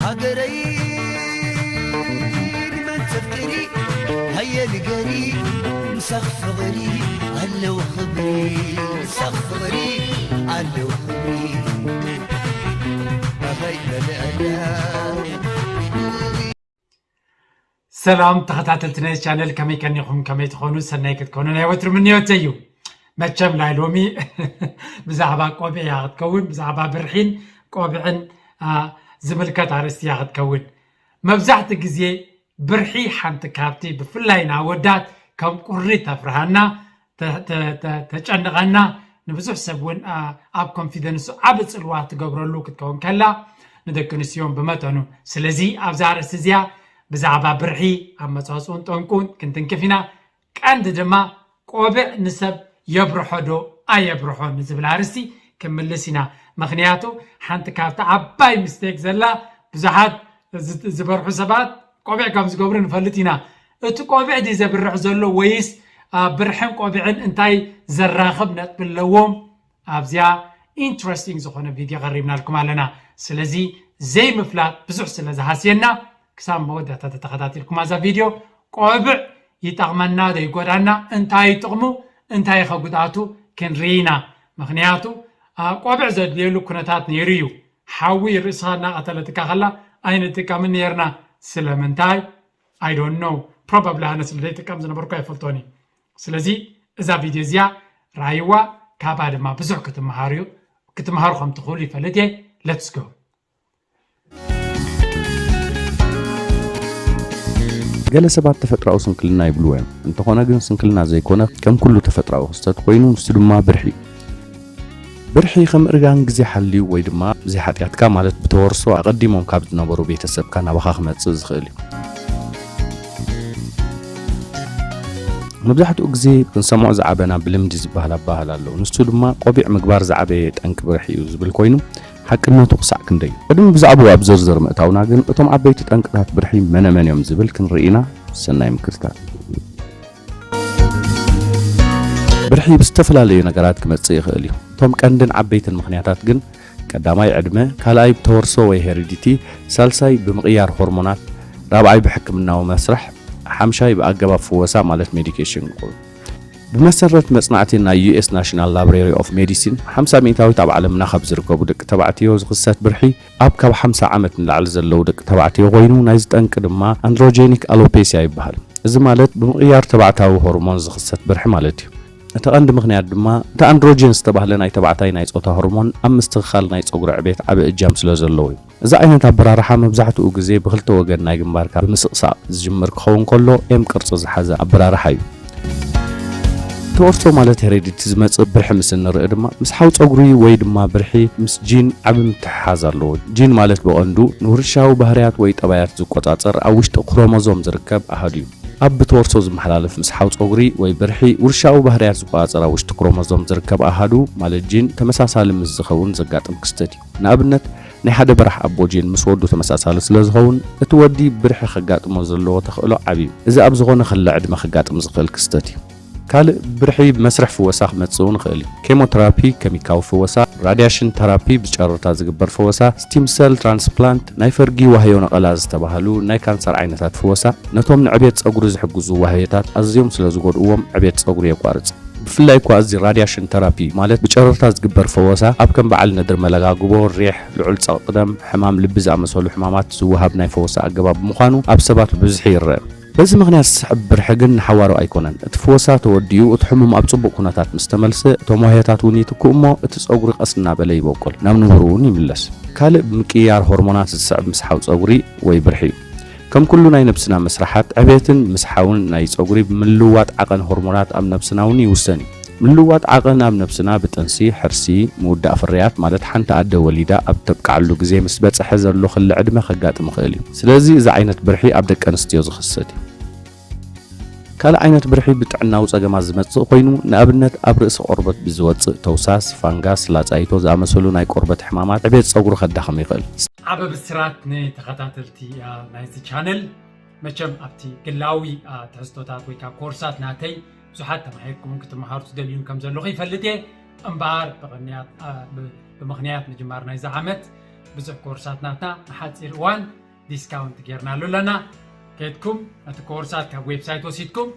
ሃገረይ ንመን ተፍቅሪ ሃየ ንገሪ ምሳኽ ፍቕሪ ኣለዎ ክብሪ ምሳኽ ፍቕሪ ኣለዎ ክብሪ ኣኸይ መለኣያ ሰላም ተኸታተልቲ ናይ ቻነል ከመይ ከኒኹም ከመይ ትኾኑ ሰናይ ክትኮኑ ናይ ወትሪ ምንዮት እዩ። መቸም ናይ ሎሚ ብዛዕባ ቆቢዕ እያ ክትከውን፣ ብዛዕባ ብርሒን ቆቢዕን ዝምልከት ኣርእስቲ እያ ክትከውን። መብዛሕቲ ግዜ ብርሒ ሓንቲ ካብቲ ብፍላይ ንኣወዳት ከም ቁሪ ተፍርሃና፣ ተጨንቐና፣ ንብዙሕ ሰብ እውን ኣብ ኮንፊደንሱ ዓብ ፅልዋ ትገብረሉ ክትከውን ከላ ንደቂ ኣንስትዮ ብመጠኑ። ስለዚ ኣብዛ ኣርእስቲ እዚኣ ብዛዕባ ብርሒ ኣመፃፅኡን ጠንቁን ክንትንክፍ ኢና። ቀንዲ ድማ ቆብዕ ንሰብ የብርሖ ዶ ኣየብርሖ ንዝብል ኣርእስቲ ክንምልስ ኢና። ምክንያቱ ሓንቲ ካብቲ ዓባይ ሚስቴክ ዘላ ብዙሓት ዝበርሑ ሰባት ቆብዕ ከም ዝገብሩ ንፈልጥ ኢና። እቲ ቆብዕ ድዩ ዘብርሕ ዘሎ ወይስ ብርሕን ቆብዕን እንታይ ዘራኽብ ነጥቢ ኣለዎም? ኣብዚኣ ኢንትረስቲንግ ዝኾነ ቪድዮ ቀሪብናልኩም ኣለና። ስለዚ ዘይምፍላጥ ብዙሕ ስለ ዝሃስየና ክሳብ መወዳእታ ተተኸታቲልኩም ኣዛ ቪድዮ ቆብዕ ይጠቕመና ዶ ይጎዳና፣ እንታይ ጥቕሙ እንታይ ኸ ጉድኣቱ ክንርኢ ኢና። ምክንያቱ ቆብዕ ዘድልየሉ ኩነታት ነይሩ እዩ። ሓዊ ርእስኻ እናቐተለትካ ከላ ኣይንጥቀምን ነርና። ስለምንታይ? I don't know. Probably ኣነ ስለ ዘይጥቀም ዝነበርኩ ኣይፈልጦን እዩ። ስለዚ እዛ ቪድዮ እዚኣ ራይዋ፣ ካብኣ ድማ ብዙሕ ክትመሃሩ ክትመሃሩ ከም ትኽእሉ ይፈልጥ እየ። Let's go. ገለ ሰባት ተፈጥሮኣዊ ስንክልና ይብልዎ እዮም። እንተኾነ ግን ስንክልና ዘይኮነ ከም ኩሉ ተፈጥሮኣዊ ክስተት ኮይኑ ንሱ ድማ ብርሒ እዩ። ብርሒ ከም እርጋን ግዜ ሓልዩ ወይ ድማ ብዘይ ሓጢኣትካ ማለት ብተወርሶ ኣቐዲሞም ካብ ዝነበሩ ቤተሰብካ ናባኻ ክመጽእ ዝኽእል እዩ። መብዛሕትኡ ግዜ ክንሰምዖ ዝዓበና ብልምዲ ዝበሃል ኣበሃል ኣሎ። ንሱ ድማ ቆቢዕ ምግባር ዝዓበየ ጠንቂ ብርሒ እዩ ዝብል ኮይኑ ሓቅነቱ ክሳዕ ክንደይ እዩ? ቅድሚ ብዛዕባኡ ኣብ ዝርዝር ምእታውና ግን እቶም ዓበይቲ ጠንቅታት ብርሒ መነ መን እዮም ዝብል ክንርኢ ኢና። ሰናይ ምክትታል። ብርሒ ብዝተፈላለዩ ነገራት ክመጽእ ይኽእል እዩ። እቶም ቀንድን ዓበይትን ምኽንያታት ግን ቀዳማይ ዕድመ፣ ካልኣይ ብተወርሶ ወይ ሄሪዲቲ፣ ሳልሳይ ብምቕያር ሆርሞናት፣ ራብዓይ ብሕክምናዊ መስርሕ፣ ሓምሻይ ብኣገባብ ፍወሳ ማለት ሜዲኬሽን ኮይኑ። ብመሰረት መጽናዕቲ ናይ ዩ ኤስ ናሽናል ላብሬሪ ኦፍ ሜዲሲን፣ ሓምሳ ሚእታዊት ኣብ ዓለምና ካብ ዝርከቡ ደቂ ተባዕትዮ ዝኽሰት ብርሒ ኣብ ካብ ሓምሳ ዓመት ንላዕሊ ዘለዉ ደቂ ተባዕትዮ ኮይኑ፣ ናይዚ ጠንቂ ድማ ኣንድሮጀኒክ ኣሎፔሲያ ይበሃል። እዚ ማለት ብምቕያር ተባዕታዊ ሆርሞን ዝኽሰት ብርሒ ማለት እዩ። እቲ ቀንዲ ምኽንያት ድማ እቲ ኣንድሮጀን ዝተባህለ ናይ ተባዕታይ ናይ ጾታ ሆርሞን ኣብ ምስትኽኻል ናይ ጸጉሪ ዕቤት ዓቢ እጃም ስለ ዘለዎ እዩ። እዚ ዓይነት ኣበራርሓ መብዛሕትኡ ግዜ ብኽልተ ወገን ናይ ግንባርካ ብምስቕሳቕ ዝጅምር ክኸውን ከሎ ኤም ቅርጺ ዝሓዘ ኣበራርሓ እዩ። ተወርሶ ማለት ሄሬዲቲ ዝመጽእ ብርሒ ምስ እንርኢ ድማ ምስ ሓው ጸጉሪ ወይ ድማ ብርሒ ምስ ጂን ዓቢ ምትሕሓዝ ኣለዎ። ጂን ማለት ብቐንዱ ንውርሻዊ ባህርያት ወይ ጠባያት ዝቆጻጸር ኣብ ውሽጢ ክሮሞዞም ዝርከብ ኣሃዱ እዩ። ኣብ ብተወርሶ ዝመሓላለፍ ምስ ሓው ጸጉሪ ወይ ብርሒ ውርሻዊ ባህርያት ዝቆጻጸር ኣብ ውሽጢ ክሮሞዞም ዝርከብ ኣሃዱ ማለት ጂን ተመሳሳሊ ምስ ዝኸውን ዘጋጥም ክስተት እዩ። ንኣብነት ናይ ሓደ በራሕ ኣቦ ጂን ምስ ወዱ ተመሳሳሊ ስለ ዝኸውን እቲ ወዲ ብርሒ ከጋጥሞ ዘለዎ ተኽእሎ ዓቢ እዩ። እዚ ኣብ ዝኾነ ክሊ ዕድመ ከጋጥም ዝኽእል ክስተት እዩ። ካልእ ብርሒ ብመስርሕ ፍወሳ ክመጽእ እውን ይኽእል እዩ። ኬሞተራፒ፣ ከሚካዊ ፍወሳ፣ ራድያሽን ተራፒ፣ ብጨረርታ ዝግበር ፈወሳ፣ ስቲም ሰል ትራንስፕላንት፣ ናይ ፈርጊ ዋህዮ ነቐላ ዝተባህሉ ናይ ካንሰር ዓይነታት ፍወሳ ነቶም ንዕቤት ጸጉሪ ዝሕግዙ ዋህዮታት ኣዝዮም ስለ ዝጎድእዎም ዕቤት ጸጉሪ የቋርጽ። ብፍላይ እኳ እዚ ራድያሽን ተራፒ ማለት ብጨረርታ ዝግበር ፈወሳ ኣብ ከም በዓል ነድሪ መለጋግቦ፣ ሪሕ፣ ልዑል ጸቕጢ ደም፣ ሕማም ልቢ ዝኣመሰሉ ሕማማት ዝወሃብ ናይ ፈወሳ ኣገባብ ብምዃኑ ኣብ ሰባት ብብዝሒ ይረአ። በዚ ምኽንያት ዝስዕብ ብርሒ ግን ንሓዋሩ ኣይኮነን። እቲ ፍወሳ ተወዲኡ እቲ ሕሙም ኣብ ጽቡቕ ኩነታት ምስ ተመልሰ እቶም ዋህዮታት እውን ይትክኡ እሞ እቲ ጸጉሪ ቀስ እናበለ ይበቁል፣ ናብ ንቡሩ እውን ይምለስ። ካልእ ብምቅይያር ሆርሞናት ዝስዕብ ምስሓው ጸጉሪ ወይ ብርሒ እዩ። ከም ኩሉ ናይ ነብስና መስርሓት ዕቤትን ምስሓውን ናይ ጸጉሪ ብምልውዋጥ ዓቐን ሆርሞናት ኣብ ነብስና እውን ይውሰን እዩ። ምልውዋጥ ዓቐን ኣብ ነብስና ብጥንሲ፣ ሕርሲ፣ ምውዳእ ፍርያት ማለት ሓንቲ ኣደ ወሊዳ ኣብ ተብቅዓሉ ግዜ ምስ በጽሐ ዘሎ ክሊ ዕድመ ከጋጥም ይኽእል እዩ። ስለዚ እዚ ዓይነት ብርሒ ኣብ ደቂ ኣንስትዮ ዝኽሰት እዩ። ካልእ ዓይነት ብርሒ ብጥዕናዊ ጸገማት ዝመጽእ ኮይኑ ንኣብነት ኣብ ርእሲ ቆርበት ብዝወጽእ ተውሳስ፣ ፋንጋስ፣ ላጻይቶ ዝኣመሰሉ ናይ ቆርበት ሕማማት ዕቤት ጸጉሪ ከዳኽም ይኽእል። ዓቢ ብስራት ንተኸታተልቲ ናይዚ ቻነል። መቸም ኣብቲ ግላዊ ትሕዝቶታት ወይ ካብ ኮርሳት ናተይ ብዙሓት ተማሂርኩምን ክትመሃሩ ትደልዩን ከም ዘለኹ ይፈልጥ እየ። እምበኣር ብቕንያት ብምኽንያት ምጅማር ናይዚ ዓመት ብዙሕ ኮርሳት ናትና ንሓፂር እዋን ዲስካውንት ጌርናሉ ኣለና። ከድኩም እቲ ኮርሳት ካብ ዌብሳይት ወሲድኩም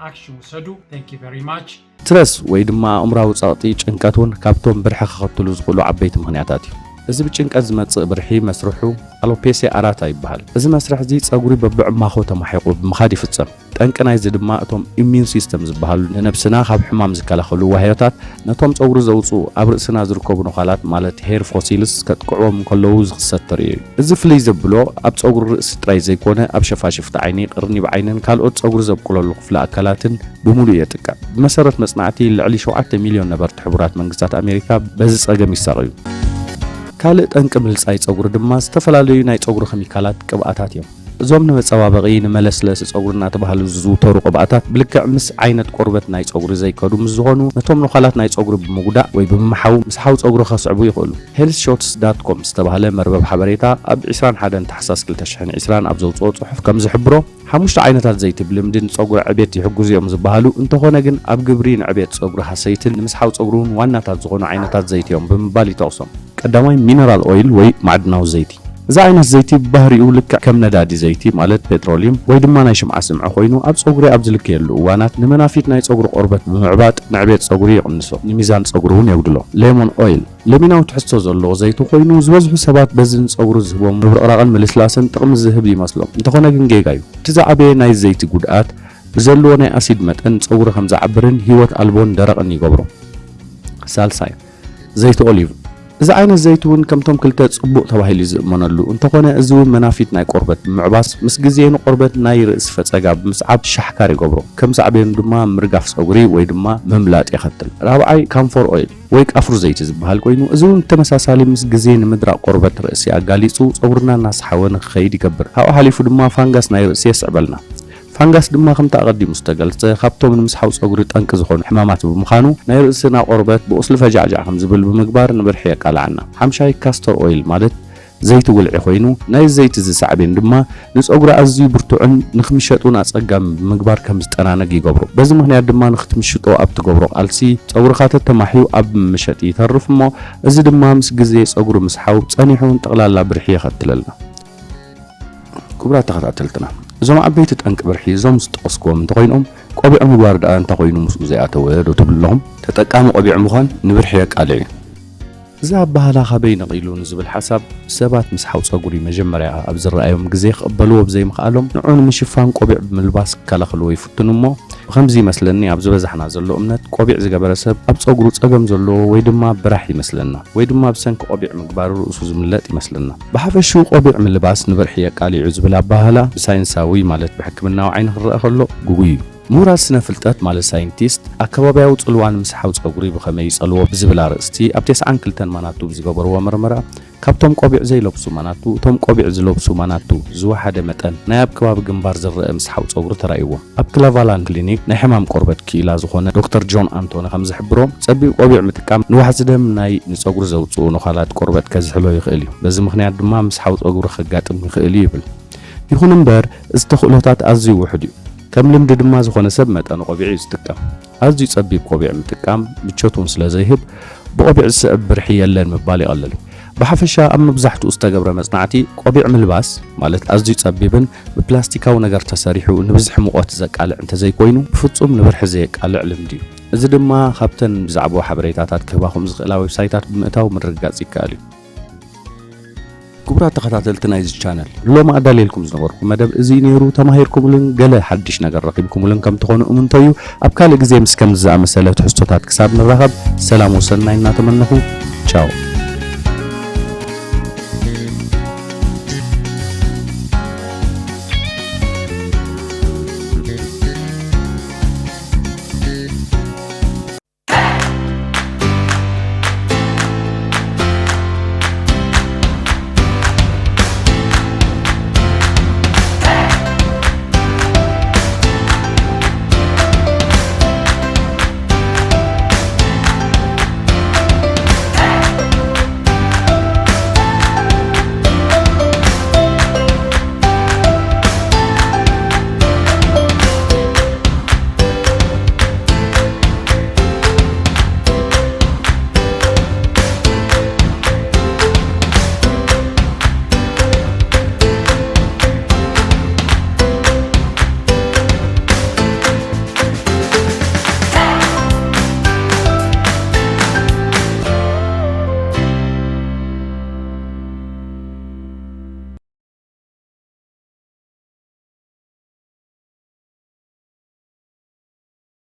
ኣክሽን ውሰዱ። Thank you very much። ስትረስ ወይ ድማ ኣእምራዊ ጸቕጢ፣ ጭንቀት እውን ካብቶም ብርሒ ከኸትሉ ዝኽእሉ ዓበይቲ ምኽንያታት እዩ። እዚ ብጭንቀት ዝመጽእ ብርሒ መስርሑ ኣሎፔሲያ ኣራታ ይበሃል። እዚ መስርሕ እዚ ጸጉሪ በብዕማኾ ተማሒቑ ብምኻድ ይፍጸም። ጠንቂ ናይዚ ድማ እቶም ኢሚዩን ሲስተም ዝበሃሉ ንነብስና ካብ ሕማም ዝከላኸሉ ዋህዮታት ነቶም ጸጉሪ ዘውጽኡ ኣብ ርእስና ዝርከቡ ነዃላት ማለት ሄር ፎሲልስ ከጥቅዕዎም እንከለዉ ዝኽሰት ተርእዮ እዩ። እዚ ፍልይ ዘብሎ ኣብ ጸጉሪ ርእሲ ጥራይ ዘይኮነ ኣብ ሸፋሽፍቲ ዓይኒ፣ ቅርኒብ ዓይንን ካልኦት ጸጉሪ ዘብቁለሉ ክፍለ ኣካላትን ብምሉእ የጥቅዕ። ብመሰረት መጽናዕቲ ልዕሊ ሸውዓተ ሚልዮን ነበርቲ ሕቡራት መንግስታት ኣሜሪካ በዚ ጸገም ይሳቐዩ። ካልእ ጠንቂ ምልጻይ ጸጉሪ ድማ ዝተፈላለዩ ናይ ጸጉሪ ኸሚካላት ቅብኣታት እዮም። እዞም ንመጸባበቒ፣ ንመለስለሲ ጸጉሪ እናተባህሉ ዝዝውተሩ ቅብኣታት ብልክዕ ምስ ዓይነት ቆርበት ናይ ጸጉሪ ዘይከዱ ምስ ዝኾኑ ነቶም ነዃላት ናይ ጸጉሪ ብምጉዳእ ወይ ብምምሓው ምስሓው ጸጉሪ ከስዕቡ ይኽእሉ። ሄልስሾትስ ዳት ኮም ዝተባህለ መርበብ ሓበሬታ ኣብ ዕስራን ሓደን ታሕሳስ ክልተ ሽሕን ዕስራን ኣብ ዘውጽኦ ጽሑፍ ከም ዝሕብሮ ሓሙሽተ ዓይነታት ዘይቲ ብልምዲ ንጸጉሪ ዕቤት ይሕግዙ እዮም ዝበሃሉ እንተኾነ ግን ኣብ ግብሪ ንዕቤት ጸጉሪ ሃሰይትን ንምስሓው ጸጉሪ እውን ዋናታት ዝኾኑ ዓይነታት ዘይቲ እዮም ብምባል ይጠቕሶም። ቀዳማይ ሚነራል ኦይል ወይ ማዕድናዊ ዘይቲ። እዚ ዓይነት ዘይቲ ብባህሪኡ ልክዕ ከም ነዳዲ ዘይቲ ማለት ፔትሮሊየም ወይ ድማ ናይ ሽምዓ ስምዒ ኮይኑ ኣብ ጸጉሪ ኣብ ዝልከየሉ እዋናት ንመናፊት ናይ ጸጉሪ ቆርበት ብምዕባጥ ንዕቤት ጸጉሪ ይቕንሶ፣ ንሚዛን ጸጉሪ እውን የጉድሎ። ሌሞን ኦይል ለሚናዊ ትሕዝቶ ዘለዎ ዘይቲ ኮይኑ ዝበዝሑ ሰባት በዚ ንጸጉሪ ዝህቦም ምብርቕራቕን ምልስላስን ጥቕሚ ዝህብ ይመስሎም። እንተኾነ ግን ጌጋ እዩ። እቲ ዝዓበየ ናይ ዘይቲ ጉድኣት ብዘለዎ ናይ ኣሲድ መጠን ጸጉሪ ከም ዝዓብርን ህይወት ኣልቦን ደረቕን ይገብሮ። ሳልሳይ ዘይቲ ኦሊቭ። እዚ ዓይነት ዘይቲ እውን ከምቶም ክልተ ጽቡቕ ተባሂሉ እዩ ዝእመነሉ። እንተኾነ እዚ እውን መናፊት ናይ ቆርበት ብምዕባስ ምስ ግዜ ንቆርበት ናይ ርእሲ ፈጸጋ ብምስዓብ ሻሕካር ይገብሮ። ከም ሳዕቤኑ ድማ ምርጋፍ ጸጉሪ ወይ ድማ ምምላጥ የኸትል። ራብዓይ ካምፎር ኦይል ወይ ቃፍሩ ዘይቲ ዝበሃል ኮይኑ እዚ እውን ብተመሳሳሊ ምስ ግዜ ንምድራቕ ቆርበት ርእሲ ኣጋሊጹ ጸጉርና እናሰሓወ ንክኸይድ ይገብር። ካብኡ ሓሊፉ ድማ ፋንጋስ ናይ ርእሲ የስዕበልና። ፋንጋስ ድማ ከምቲ ኣቐዲሙ ዝተገልጸ ካብቶም ንምስሓው ጸጉሪ ጠንቂ ዝኾኑ ሕማማት ብምዃኑ ናይ ርእስና ቆርበት ብቑስሊ ፈጃዕጃዕ ከም ዝብል ብምግባር ንብርሒ የቃልዓና። ሓምሻይ ካስተር ኦይል ማለት ዘይቲ ውልዒ ኮይኑ ናይ ዘይቲ እዚ ሳዕቤን ድማ ንጸጉሪ ኣዝዩ ብርቱዕን ንክምሸጥ እውን ኣጸጋሚ ብምግባር ከም ዝጠናነግ ይገብሮ። በዚ ምኽንያት ድማ ንክትምሽጦ ኣብ ትገብሮ ቃልሲ ጸጉርኻ ተተማሕዩ ኣብ መሸጢ ይተርፍ እሞ እዚ ድማ ምስ ግዜ ጸጉሪ ምስሓው ጸኒሑ እውን ጠቕላላ ብርሒ የኸትለልና። ክቡራት ተኸታተልትና እዞም ዓበይቲ ጠንቂ ብርሒ እዞም ዝጠቐስክዎም እንተኾይኖም ቆቢዕ ምግባር ደኣ እንታይ ኮይኑ ምስኡ ዘይኣተወ ዶ ትብሉ ኣለኹም? ተጠቃሚ ቆቢዕ ምዃን ንብርሒ የቃልዕ እዩ። እዚ ኣበሃህላ ካበይ ነቒሉ ንዝብል ሓሳብ ሰባት ምስሓው ጸጉሪ መጀመርያ ኣብ ዝረኣዮም ግዜ ክቕበልዎ ብዘይምኽኣሎም ንዕኡ ንምሽፋን ቆቢዕ ብምልባስ ክከላኸልዎ ይፍትኑ እሞ ብኸምዚ ይመስለኒ ኣብ ዝበዛሕና ዘሎ እምነት ቆቢዕ ዝገበረ ሰብ ኣብ ጸጉሩ ጸገም ዘለዎ ወይ ድማ ብራሕ ይመስለና ወይ ድማ ብሰንኪ ቆቢዕ ምግባሩ ርእሱ ዝምለጥ ይመስለና። ብሓፈሽኡ ቆቢዕ ምልባስ ንብርሒ የቃሊዑ ዝብል ኣበሃህላ ብሳይንሳዊ ማለት ብሕክምናዊ ዓይኒ ክረኣ ከሎ ግጉይ እዩ። ምሁራት ስነ ፍልጠት ማለት ሳይንቲስት ኣከባብያዊ ጽልዋ ንምስሓው ጸጉሪ ብኸመይ ይጸልዎ ብዝብል ኣርእስቲ ኣብ ተስዓን ክልተን ማናቱ ብዝገበርዎ መርመራ ካብቶም ቆቢዕ ዘይለብሱ ማናቱ እቶም ቆቢዕ ዝለብሱ ማናቱ ዝወሓደ መጠን ናይ ኣብ ከባቢ ግንባር ዝረአ ምስሓው ጸጉሪ ተራእይዎም። ኣብ ክለቫላንድ ክሊኒክ ናይ ሕማም ቆርበት ክኢላ ዝኾነ ዶክተር ጆን ኣንቶኒ ከም ዝሕብሮ ጸቢብ ቆቢዕ ምጥቃም ንዋሕዚ ደም ናይ ንጸጉሪ ዘውጽኡ ነዃላት ቆርበት ከዝሕሎ ይኽእል እዩ። በዚ ምኽንያት ድማ ምስሓው ጸጉሪ ከጋጥም ይኽእል እዩ ይብል። ይኹን እምበር እዚ ተኽእሎታት ኣዝዩ ውሑድ እዩ። ከም ልምዲ ድማ ዝኾነ ሰብ መጠኑ ቆቢዕ እዩ ዝጥቀም። ኣዝዩ ጸቢብ ቆቢዕ ምጥቃም ምቾት እውን ስለ ዘይህብ ብቆቢዕ ዝስዕብ ብርሒ የለን ምባል ይቐልል። ብሓፈሻ ኣብ መብዛሕትኡ ዝተገብረ መጽናዕቲ ቆቢዕ ምልባስ ማለት ኣዝዩ ጸቢብን ብፕላስቲካዊ ነገር ተሰሪሑ ንብዝሒ ሙቐት ዘቃልዕ እንተዘይኮይኑ ብፍጹም ንብርሒ ዘየቃልዕ ልምዲ እዩ። እዚ ድማ ካብተን ብዛዕባኡ ሓበሬታታት ክህባኹም ዝኽእላ ዌብሳይታት ብምእታው ምርግጋጽ ይከኣል እዩ። ክቡራት ተኸታተልቲ ናይዚ ቻነል ንሎሚ ኣዳልየልኩም ዝነበርኩ መደብ እዚ ነይሩ። ተማሂርኩምሉን ገለ ሓድሽ ነገር ረኺብኩምሉን ከም ትኾኑ እምንቶ እዩ። ኣብ ካልእ ግዜ ምስ ከምዚ ዝኣመሰለ ትሕዝቶታት ክሳብ ንራኸብ ሰላም ወሰናይ እናተመነኹ ቻው።